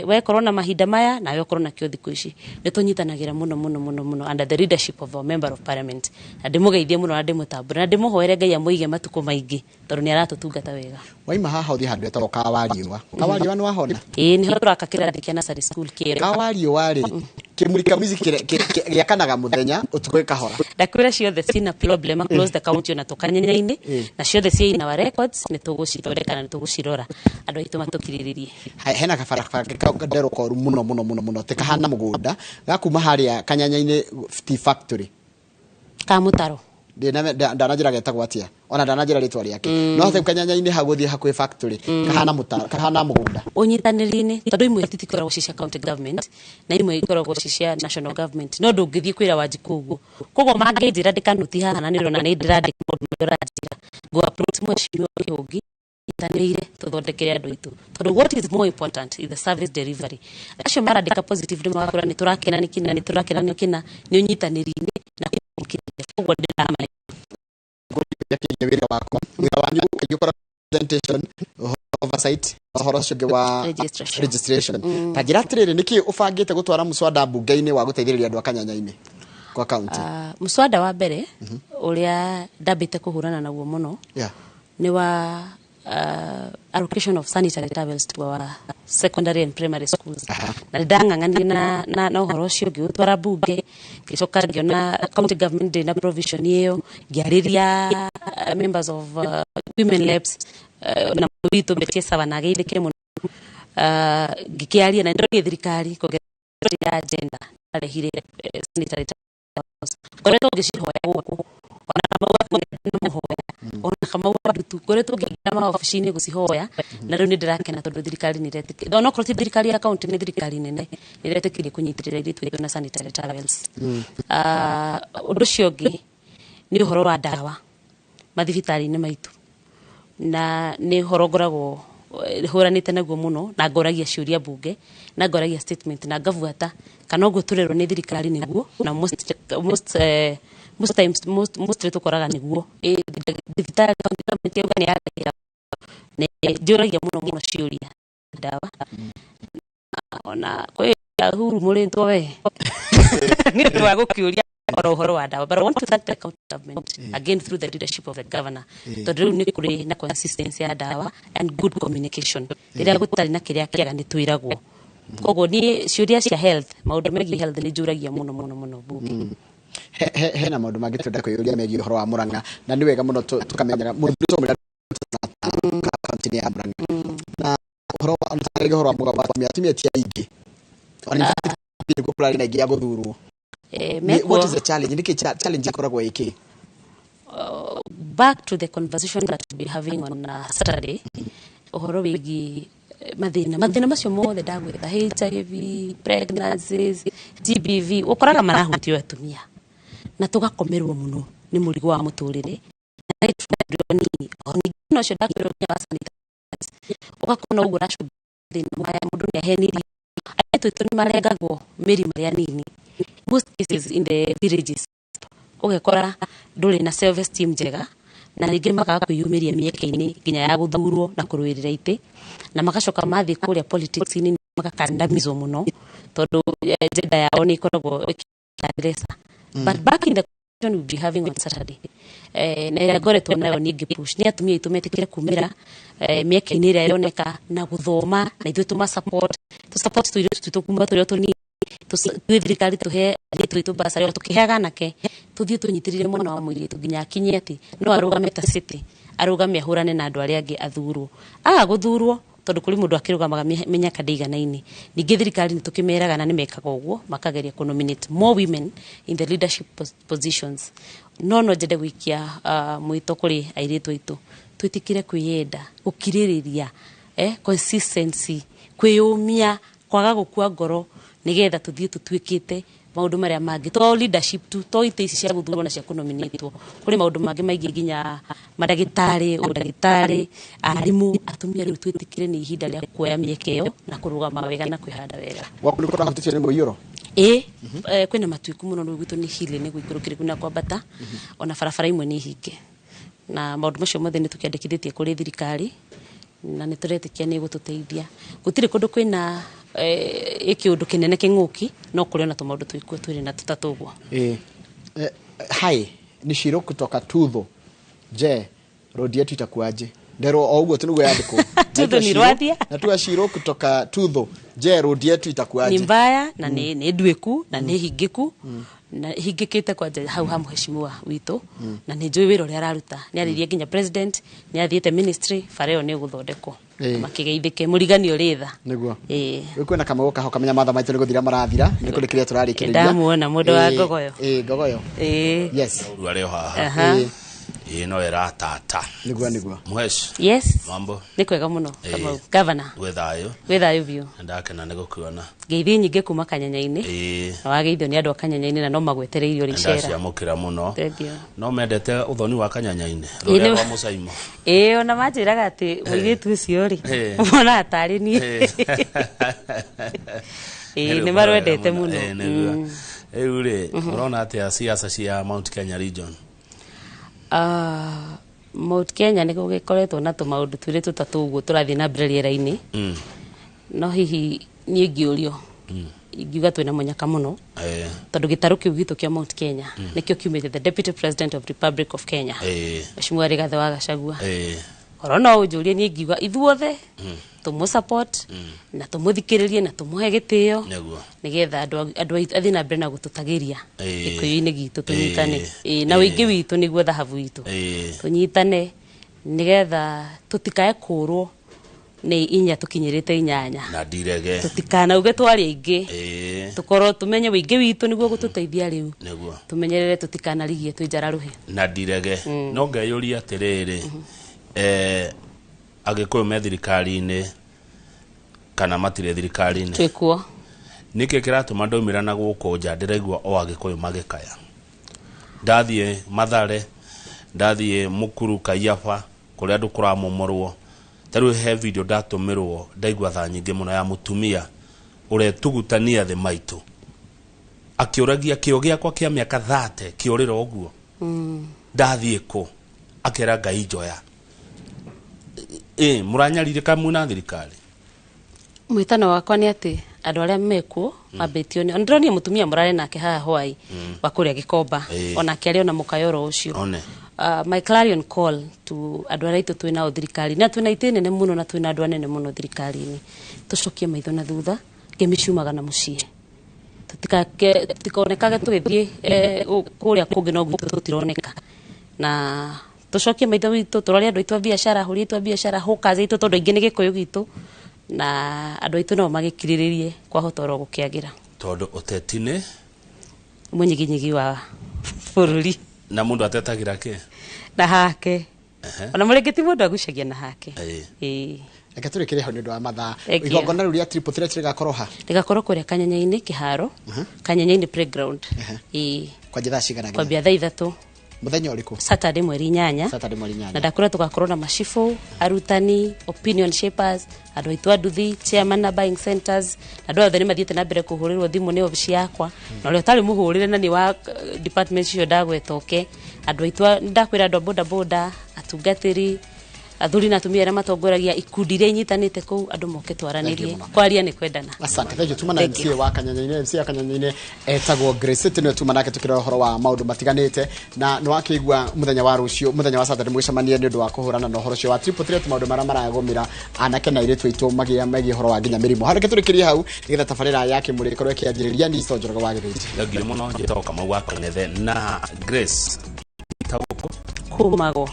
wekorwo na mahinda maya nawe ũkorwo nakĩo thikũ ici. Nĩ tũnyitanagĩra mũno mũno mũno mũno under the leadership of our member of parliament, na ndĩmũgeithie mũno na ndĩmũtambũre na ndĩmũhoere Ngai amũige matukũ maingĩ, tondũ nĩ aratũtungata wega. Waima haha ũthiĩ handũ hetagwo Kawariũa. Kawariũa nĩ wahona? Ĩĩ, nĩho tũraka kĩrathi kĩa nursery school kĩerũ. Kawariũa rĩ, kĩmurika music gĩakanaga mũthenya, ũtukũ gĩkahora. Ndakwĩra ciothe cina problem across the county, ona tũkanyanya-inĩ, na ciothe ciĩ in our records. Nĩ tũgũcithondeka na nĩ tũgũcirora, andũ aitũ matũkirĩrĩrie. Hena gabarabara nderũ koru mũno mũno mũno mũno, tĩ kahana mũgũnda gakuma harĩa Kanyanya-inĩ tea factory. Ka mũtaro? Ndananjĩra getagwo atĩa, ona ndananjĩra rĩtwa rĩake, no hau Kanyanya-inĩ hau gũthiĩ hakuhĩ factory kahana mũtaro, kahana mũgũnda. Ũnyitanĩri-inĩ, tondũ imwe itikoragwo ci cia county government na imwe ikoragwo ci cia national government, no ndũngĩthiĩ kwĩra Wanjikũ ũguo. Koguo mangĩnjĩra ndĩkanuti haha na nĩndĩrona nĩ ndĩrandĩka maũndũ marĩa ũranjĩra, ngũ approach mheshimiwa Kĩhũngi nyitanĩire tũthondekere andũ aitũ, tondũ what is more important is the service delivery. Acio marandĩka positive nĩ magakwĩra nĩ tũrakena nĩ kĩna, nĩ tũrakena nĩ kĩna, nĩ ũnyitanĩri-inĩ na kwĩmũkĩrĩria, koguo ndĩrama Kĩgiĩ wĩra waku, wĩra wanyu kaingĩ ũkoragwo presentation, ũhoro oversight, ũhoro ũcio ũngĩ wa Registration. Registration. Ta njĩra atĩrĩrĩ, nĩkĩ ũbangĩte gũtwara mũswada mbunge-inĩ wa gũteithĩrĩria andũ a Kanyanya-inĩ kwa county? Mũswada wa mbere ũrĩa ndambĩte kũhũrana naguo mũno nĩ wa allocation of sanitary towels to our secondary and primary schools. Na nĩ ndang'ang'anire na ũhoro ũcio, ngĩũtwara mbunge, ngĩcoka ngĩona county government ndĩrĩ na provision ĩyo, ngĩarĩria members of women reps. Na witũ metie sawa na geithĩke mũno. Ngĩkĩaria na ndorire thirikari kuongerera ya agenda arehire sanitary towels. Ngoretwo ngĩcihoya gũkũ, ona Kamau na mũhoya, ona Kamau wa Ndutu, ngoretwo ngĩingĩra maobici-inĩ gũcihoya. Na rĩu nĩ ndĩrakena tondũ thirikari nĩ ĩretĩkĩria, onokorwo ti thirikari ya kaunti, nĩ thirikari nene nĩ ĩretĩkĩria kũnyitĩrĩra airĩtu aitũ na sanitary towels. Ũndũ ũcio ũngĩ nĩ ũhoro wa ndawa mathibitarĩ-inĩ maitũ, na nĩ ũhoro ngoragwo hũranĩte naguo mũno, na ngoragia ciũria bunge, na ngoragia statement, na ngabuata kana ũguo tũrerwo nĩ thirikari nĩguo. Na most times, mostly tũkoraga nĩguo. Thibitarĩ county government yauga nĩ yarehera, nĩ njũragia mũno mũno ciũria ndawa. Ona kwĩ Uhuru mũrĩtwo we nĩ ũndũ wa gũkĩũria oro ũhoro wa ndawa. But I want to thank the county government again through the leadership of the governor, tondũ rĩu nĩ kũrĩ na consistency ya ndawa and good communication. Rĩrĩa gũtarĩ na kĩrĩa kĩega, nĩ twĩragwo. Koguo niĩ ciũria cia health, maũndũ megiĩ health, nĩ njũragia mũno mũno mũno bunge. Hena maũndũ mangĩ tũrenda kwĩyũria megiĩ ũhoro wa Murang'a, na nĩ wega mũno tũkamenyaga mũndũ ũmwe kaunti-inĩ ya Murang'a na ũhoro wa ũtarĩrie ũhoro wa mũgabo wa atumia. Atumia ti aingĩ, ona nĩguo kũrarĩ na aingĩ a gũthurwo. What is the challenge? Nĩkĩ challenge ĩkoragwo ĩkĩ? Back to the conversation that we'll be having on Saturday, ũhoro wĩgiĩ mathĩna macio mothe ndagwĩta, HIV, pregnancies, GBV, ũkoraga marahutio atumia na tũgakomerwo mũno nĩ mũrigo wa mũtũrĩre na andũ anini. O ningĩ na ũcio ndakwĩrwo nginya wa sanitizers, ũgakora ũguo ũracũngĩrĩria thĩna maya. Mũndũ nĩ ahenirio, airĩtu aitũ nĩ marengagwo mĩri marĩ anini. Most cases in the villages, ũgekora ndũrĩ na self esteem njega, na rĩngĩ makaga kwĩyumĩria mĩeke-inĩ nginya ya gũthurwo na kũrũĩrĩra itĩ, na magacoka mathiĩ kũrĩa politics-inĩ magakandamizwo mũno tondũ gender yao nĩ ĩkoragwo ĩkĩandresa. But back in the conversation we'll be having on Saturday, na ĩrĩa ngoretwo nayo niĩ ngĩpush nĩ atumia aitũ metĩkĩre kumĩra mĩeke-inĩ ĩrĩa yoneka na gũthoma, na ithuĩ tũma support, tũ support tũirĩtu twitũ kuma tũrĩ o tũnini. Twĩ thirikari tũhe airĩtu aitũ bursary, ona tũkĩheaga anake, tũthiĩ tũnyitĩrĩire mwana wa mũirĩtu nginya akinye atĩ no arũgame ta city, arũgame ahũrane na andũ arĩa angĩ, athurwo aga gũthurwo, tondũ kũrĩ mũndũ akĩrũgamaga mĩnyaka ndĩiganaine. Ningĩ thirikari nĩ tũkĩmeraga na nĩ mekaga ũguo, makageria kũ nominate more women in the leadership positions. No nyende gũikia mwĩto kũrĩ airĩtu aitũ, twĩtĩkĩre kwĩyenda, gũkirĩrĩria, consistency, kwĩyũmia, kwaga gũkua ngoro, nĩgetha tũthiĩ tũtuĩkĩte maũndũ marĩa mangĩ, to leadership tu, to itĩ ici cia gũthurwo na cia kũnominatwo. Kũrĩ maũndũ mangĩ maingĩ, nginya mandagĩtarĩ, ũndagĩtarĩ, arimũ. Atumia rĩu twĩtĩkĩre nĩ ihinda rĩa kuoya mĩeke ĩyo na kũrũgama wega na kwĩhanda wega. Gwaku nĩ kũrahutĩtio nĩ mũiyũro? Ĩ, kwĩna matuĩku mũno rĩu. Gwitũ nĩ hili, nĩ gũikũrũkĩrĩku na kwambata, ona barabara imwe nĩ hinge, na maũndũ macio mothe nĩ tũkĩandĩkithĩtie kũrĩ thirikari na nĩ tũretĩkia nĩ ĩgũtũteithia. Gũtirĩ kũndũ kwĩna kĩũndũ kĩnene kĩng'ũki, no kũrĩ ona tũmaũndũ twĩkuo twĩrĩ na tũtatũ ũguo. Hi, ni Shiro kutoka Tudho. Je, road yetu itakuwaje? Ndero o ũguo tu nĩguo yandĩkwo. Tudho ni Rwathia. Natua Shiro kutoka Tudho. Je, road yetu itakuwaje? Nĩ mbaya na nĩ nduĩku na nĩ hingĩku, na hingĩkĩte kwanja hau ha mũheshimiwa witũ, na nĩ njũĩ wĩra ũrĩa araruta. Nĩ arĩirie nginya president, nĩ athiĩte ministry, bara ĩyo nĩ ĩgũthondekwo. Makĩgeithĩke mũrigani ũrĩ tha. Nĩguo. Ĩĩ. Rĩu kwĩna kamau kaho kamenya matha maitũ nĩ gũthira marathira, nĩ kũrĩ kĩrĩa tũrarĩkĩrĩria. Ndamuona mũndũ wa ngogoyo. Ĩĩ, ngogoyo. Ĩĩ. Yes. Ũru arĩ o haha. Aha. Ĩĩ. Ĩĩ, no ĩratata. Nĩguo. Mũhesh. Yes. Mambo? Nĩ kwega mũno. Ĩĩ. Kamau governor. Gwĩ thayũ. Gwĩ thayũ biũ. Ndakena nĩ gũkuona. Ngeithi nyingĩ kuma Kanyanya-inĩ. Ĩĩ. Na wageithio nĩ andũ a Kanyanya-inĩ, na no magwetereirio rĩcera. Ndaciamũkĩra mũno. Thank you. No mendete ũthoni wa Kanyanya-inĩ Ĩĩ, rũrĩa rwa mũcaimo. Ĩĩ, ona manjĩraga atĩ mũirĩtu ũcio rĩ, monaga tarĩ niĩ. Ĩĩ, nĩ marwendete mũno. Ĩĩ, nĩguo. Rĩu rĩ, ũrona atĩa siasa cia Mount Kenya region? Mount Kenya nĩ gũgĩkoretwo na tũmaũndũ twĩrĩ tũtatũ ũguo tũrathiĩ na mbere rĩera-inĩ. No hihi niĩ ngĩũrio, ingiuga twĩna mũnyaka mũno, tondũ gĩtarũ kĩu gitũ kĩa Mount Kenya nĩkĩo kiumĩte the Deputy President of Republic of Kenya, Mheshimiwa Rigathĩ wa Gachagua. Korwo no ũnjũrie niĩ, ngiuga ithuothe tũmũ support na tũmũthikĩrĩrie na tũmũhe gĩtĩo, nĩgetha andũ aitũ athiĩ na mbere na gũtũtagĩria gĩkũyũ-inĩ gitũ, tũnyitane. Ĩĩ, na ũingĩ witũ nĩguo thahabu witũ. Tũnyitane Nigetha tutikae kũrwo nĩ inya tũkinyĩrĩte inyanya. Na ndirege. Tũtikanauge twarĩ aingĩ. Ĩĩ. Tũkorwo tũmenye wĩingĩ witũ nĩguo gũtũteithia rĩu. Nĩguo. Tũmenyerere tũtikanarigie twĩ njara rũhĩ. Na ndirege no ngeyũria atĩrĩrĩ, agĩkũyũ me thirikari-inĩ kana matirĩ thirikari-inĩ? Twĩkuo. Nĩkĩ kĩratũma ndaumĩra na gũkũ nja ndĩraigua o agĩkũyũ magĩkaya? Ndathiĩ Mathare, ndathiĩ Mukuru, Kaiyaba, kũrĩa andũ kũramomorwo. Ta rĩu he video ndatũmĩrwo ndaigua tha nyingĩ mũno ya mũtumia ũretugutania thĩ maitũ akĩũragia kĩo gĩakwa kĩa mĩaka 30 kĩũrĩra ũguo, ndathiĩ kũ? Akera Ngai njoya. Ĩ mũranyarirĩka mwĩna thirikari? Mwĩtano wakwa nĩ atĩ andũ arĩa mekuo mambĩtio nĩ ndĩronire mũtumia mũrarĩ nake haha hwai wa kũrĩa Gĩkomba, onake arĩ ona mũkayoro ũcio. One. My clarion call to andũ arĩa aitũ twĩ nao thirikari na twĩna itĩ nene mũno na twĩna andũ anene mũno thirikari-inĩ, tũcokie maitho na thutha. Ngemi ciumaga na mũciĩ. Tutikonekage tũgĩthiĩ kũrĩa kũngĩ no gwitũ tũtironeka, na tũcokie maitho witũ, tũrore andũ aitũ a biacara, ahũri aitũ a biacara, hawkers aitũ, tondũ aingĩ nĩ gĩkũyũ gitũ, na andũ aitũ no magĩkirĩrĩrie kwahota oro gũkĩagĩra. Tondũ ũteti nĩ mũnyiginyigi wa bũrũri. Na mũndũ atetagĩra kĩ? Na hake. Ona mũrĩngĩ ti mũndũ agucagia na hake. Ĩĩ. Ĩĩ. Reke tũrĩkĩre hau nĩ ũndũ wa mathaa. Thank you. Igongona rĩu rĩa triple threat rĩgakorwo ha? Rĩgakorwo kũrĩa Kanyanya-inĩ kĩharo, Kanyanya-inĩ playground. Ĩĩ. Kwanjia thaa cigana nginya? Kwambia thaa 3. Mũthenya ũrĩkũ? Saturday mweri 8. Saturday mweri 8. Na ndakũra tũgakorwo na macibũ, arutani, opinion shapers, andũ aitũ a nduthi, chairman na buying centers, na andũ othe nĩ mathiĩte na mbere kũhũrĩrwo thimũ nĩ obici yakwa, na ũrĩa ũtarĩ mũhũrĩre na nĩ wa department icio ndagweta oke. Andũ aitũ ndakwĩra andũ a boda boda, atungatĩri, athuri na atumia arĩa matongoragia ikundi iria inyitanĩte kũu, andũ moke twaranĩrie. Mũno. Kwaria nĩ kwendana. Asante, thank you. Tuma na Thank MCA wa Kanyanya-inĩ. MCA wa Kanyanya-inĩ etagwo Grace City, nĩwe tuma nake tukĩrora ũhoro wa maũndũ matiganĩte, na nĩ wakĩigua mũthenya wa rũciũ, mũthenya wa Saturday, mũgĩcemanie nĩ ũndũ wa kũhũrana na ũhoro ũcio wa triple threat, maũndũ marĩa maragũmĩra anake na airĩtu aitũ magĩa megiĩ ũhoro wa nginya mĩrimũ. Hau reke tũrĩkĩrie hau nĩgetha tabarĩra ya Kĩmũrĩ ĩkorwo ĩkĩanjĩrĩria. Ni Njoroge wa Gĩthĩnji. Thengio mũno. Njĩtagwo Kamau wa Kang'ethe na Grace ta gũkũ Kumagwo.